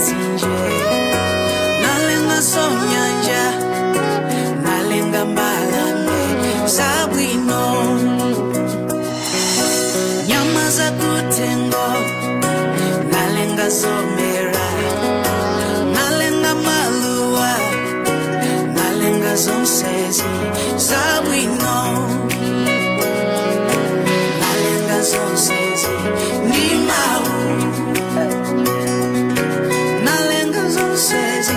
mitsinje, nalenga sonyanja, nalenga mbalame zabwino, nyama za kutengo, nalenga zomera, nalenga maluwa, nalenga zonsezi zabwino, nalenga zonsezi ndi mawu, nalenga zonsezi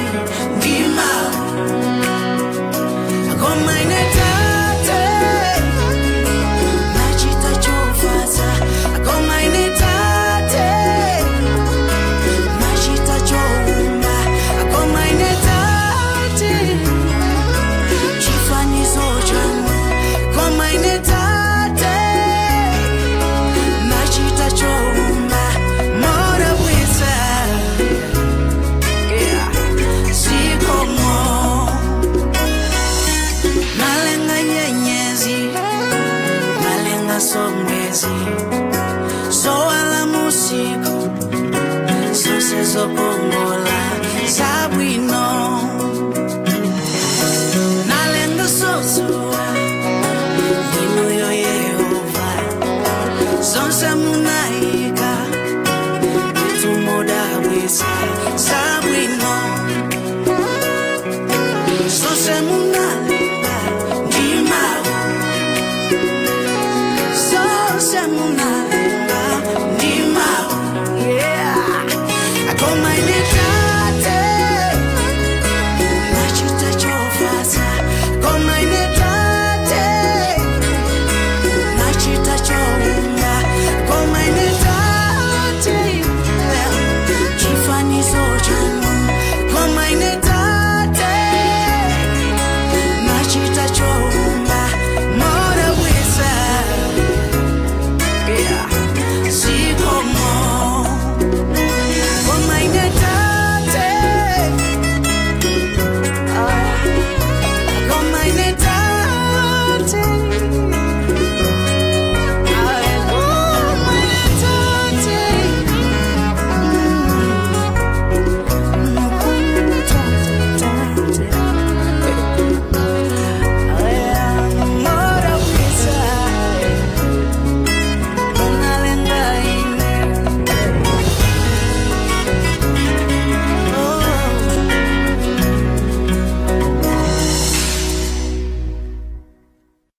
ndi mawu. Koma ine tate nachita chofatsa, koma ine tate nachita choumba, koma ine tate chifanizo chanu, koma ine tate nachita choumba modabwitsa. Yeah. Zikomo. Nalenga nyenyezi, nalenga somwezi, zowala musiku, zonse zokongola zabwino, nalenga sozuwa inuyo Yehova, zonse munaika itumodabwisa zabwino.